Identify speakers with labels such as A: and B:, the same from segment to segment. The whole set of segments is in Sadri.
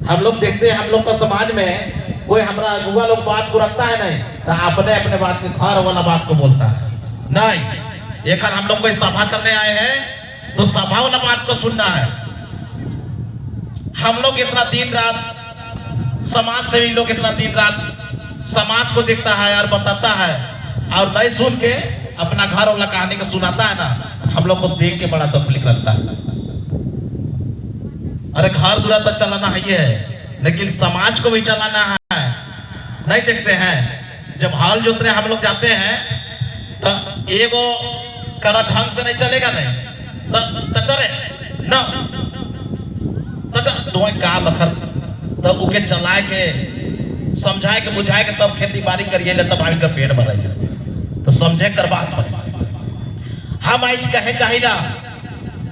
A: हम लोग देखते हैं, हम लोग का समाज में कोई हमारा अगुआ लोग बात को रखता है नहीं तो अपने अपने बात के, घर वाला बात को बोलता है। नहीं, एक हम लोग कोई सभा करने आए हैं तो सभा वाला बात को सुनना है। हम लोग इतना दिन रात समाज सेवी लोग इतना दिन रात समाज को देखता है और बताता है और नहीं सुन के अपना घर वाला कहानी को सुनाता है ना, हम लोग को देख के बड़ा तकलीफ लगता है। अरे, घर दुरा तक चलाना है ये है, लेकिन समाज को भी चलाना है। नहीं देखते हैं, जब हाल जोतने हम लोग जाते हैं तो एगो कड़ा ढंग से नहीं चलेगा, नहीं तो तरे न तो का लखर तो उके चलाए के, समझाए के, बुझाए के तब खेती बाड़ी करिए ले, तब आगे पेट भराइए। तो समझे कर बात हो। हम आज कहे चाहिए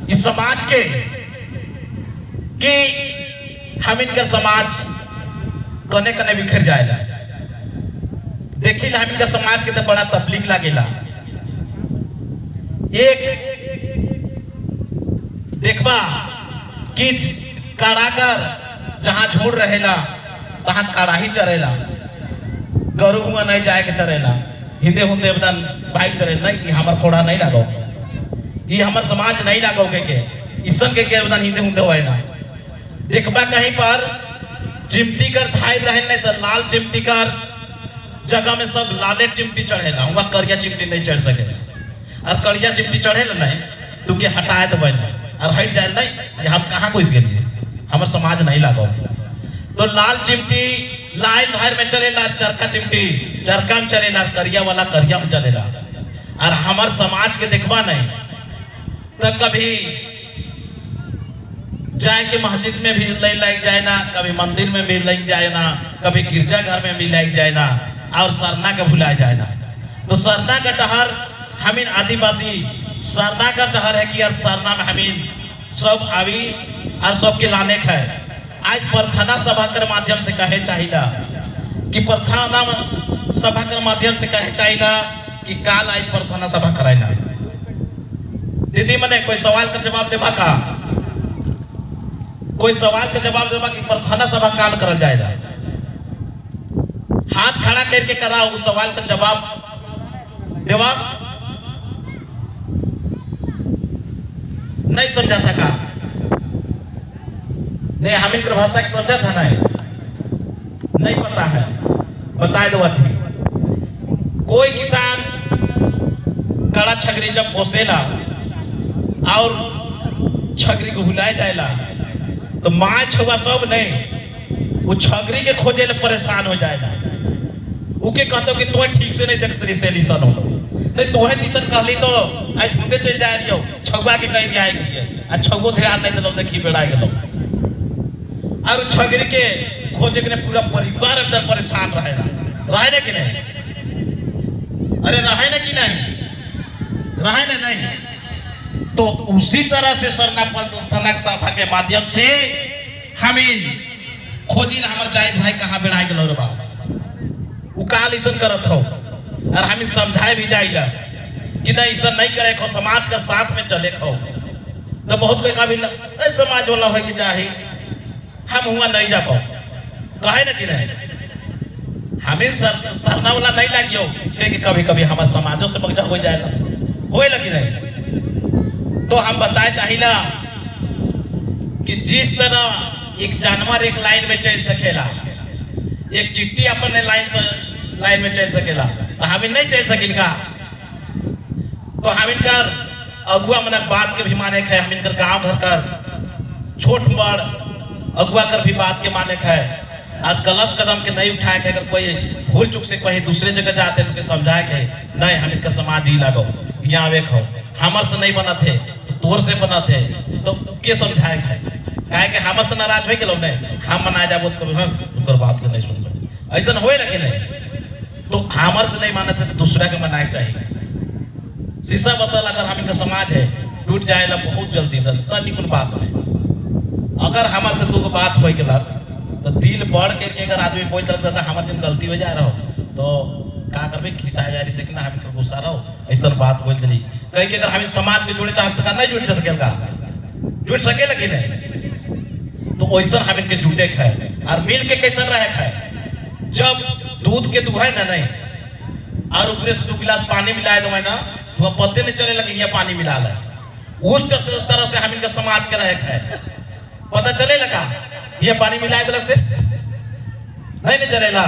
A: इस समाज के कि हम इनका समाज कने कने बिखर जाएगा। देखी हम इनका समाज के तो बड़ा तकलीफ लागेला। एक देखबा कि कारागर जहां झूठ रहेला तहां कड़ाही चरेला, गरु हुआ नहीं जाए के चरेला, हिंदे हुंदे एकदम बाइक चले नहीं कि हमर खोड़ा नहीं लागो, ये हमर समाज नहीं लागो के ईसन के एकदम हिंदे हुंदे होए ना। देखबा कहीं पर चिमटी कर थाई रहे नहीं तो लाल चिमटी कर जगह में सब लाले चिमटी चढ़ेला, हुआ करिया चिमटी नहीं चढ़ सके। और करिया चिमटी चढ़ेला नहीं तो के हटाए दे और हट जाए नहीं, हम कहाँ को इसके लिए हमर समाज नहीं लागो। तो लाल चिमटी लाल धार में चलेला, चरखा चिमटी चरखा में चलेला, करिया वाला करिया में चलेला। और हमार समाज के देखबा नहीं तो कभी जाए के मस्जिद में भी नहीं लग जाए ना, कभी मंदिर में भी लग जाए ना, कभी गिरजा घर में भी लग जाए ना और सरना के भुलाए जाए ना। तो सरना का डहर हमीन आदिवासी सरना का डहर है कि यार सरना में हमीन सब आवी और सबके लाने है। आज प्रार्थना सभा कर माध्यम से कहे चाहिए कि प्रार्थना सभा कर माध्यम से कहे चाहिए कि काल आज प्रार्थना सभा कराइला। दीदी मने कोई सवाल का जवाब देबा का? कोई सवाल का जवाब देबा कि प्रार्थना सभा काल करल जाएगा? हाथ खड़ा करके कराओ, उस सवाल का जवाब देवा। नहीं समझा था का? नहीं, हम इनकर भाषा के समझा था नहीं, नहीं पता है, बताए दो थी। कोई किसान कड़ा छगरी जब पोसेला और छगरी को भुलाए जाएला तो माँ छुआ सब नहीं, वो छगरी के खोजे ले परेशान हो जाएगा। उके कहतो कि तोहे ठीक से नहीं देखत रही सेलिसन हो नहीं, तोहे जिसन कहली तो आज हुंदे चल जाए रहियो, छगुआ के कह दिया है आ छगुओ ध्यान नहीं दिलो, देखी बेड़ाई गेलो। और छगरी के खोजे के पूरा परिवार एकदम परेशान रहेला। रहे ना कि नहीं? अरे रहे ना कि नहीं? रहे ना नहीं? तो उसी तरह से सरना प्रार्थना सभा के माध्यम से हम खोजी हमार जायद भाई कहाँ बेड़ाई गेलो रे बाप, उ काल ऐसा करत हो। और हम समझाए भी जाइला कि नहीं, ऐसा नहीं करे खो, समाज का साथ में चले खो। तो बहुत कोई कहा भी ए समाज वाला हो कि जाही हम हुआ नहीं जा पाओ, कहे ना कि नहीं हमें सरना वाला नहीं लागियो, क्योंकि कभी कभी हमारे समाजों से बगजा हो जाएगा, होए लगी नहीं। तो हम बताए चाहिला कि जिस तरह एक जानवर एक लाइन में चल सकेला, एक चिट्ठी अपने लाइन से लाइन में चल सकेला, तो हम नहीं चल सकिल का? तो हम इनकर अगुआ मनक बात के भी माने है, हम इनकर गांव घर कर छोट बड़ अगुआ कर भी बात के माने है। आज गलत कदम के नहीं उठाए के, अगर कोई भूल चूक से कहीं दूसरे जगह जाते तो समझाए के नहीं, हम इनका समाज ही लागो यहाँ आवे खो, हमर से नहीं बना थे तो तोर से बना थे, तो के समझाए है? काहे के हमर से नाराज हो गेलो नहीं, हम मनाए जाबो तो कभी हम उनकर बात के नहीं सुनबे, ऐसा होए लगे नहीं। तो हमर से नहीं मानत है तो दूसरा के मनाए चाहिए। शीशा बसल अगर हम इनका समाज है टूट जाएला बहुत जल्दी, तनी कुल बात में अगर हमार से दू बात हो गया तो दिल बढ़ के अगर आदमी बोल रहा हमारे जब गलती हो जा रहा हो तो का करबे, खिसाए जा रही से कि ना हम तो गुस्सा रहो, ऐसा बात बोल दिली कहीं के अगर हम समाज के जोड़े चाहते तो नहीं जुड़ सकेगा, जुड़ सकेला कि नहीं? तो वैसा हम इनके जुटे है। और मिल के कैसन रहे है? जब दूध के दुहै ना नहीं और ऊपर से 2 गिलास पानी मिलाए दो ना, तो वह पते नहीं चले लगे ये पानी मिला है। उस तरह से हम इनका समाज के रहे है। पता चले लगा ये पानी मिलाए दिलक से? नहीं, नहीं चलेला।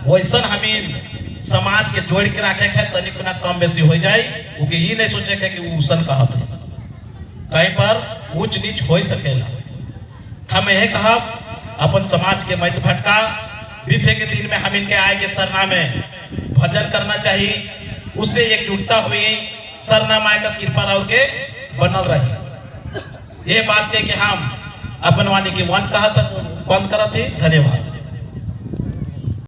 A: वैसन हमें समाज के जोड़ के रखे है। तनिक ना कम बेसी हो जाए, उके ये नहीं सोचे के कि उसन कहत है। कहीं पर ऊंच नीच हो सकेला। हम यह कहब, अपन समाज के मत भटका। बिफे के दिन में हम इनके आए के सरना में भजन करना चाहिए, उससे एकजुटता हुई। सरना माय का कृपा रह के बनल रही। ये बात के कि हम अपन वाणी के वन कहत बंद करत ही। धन्यवाद।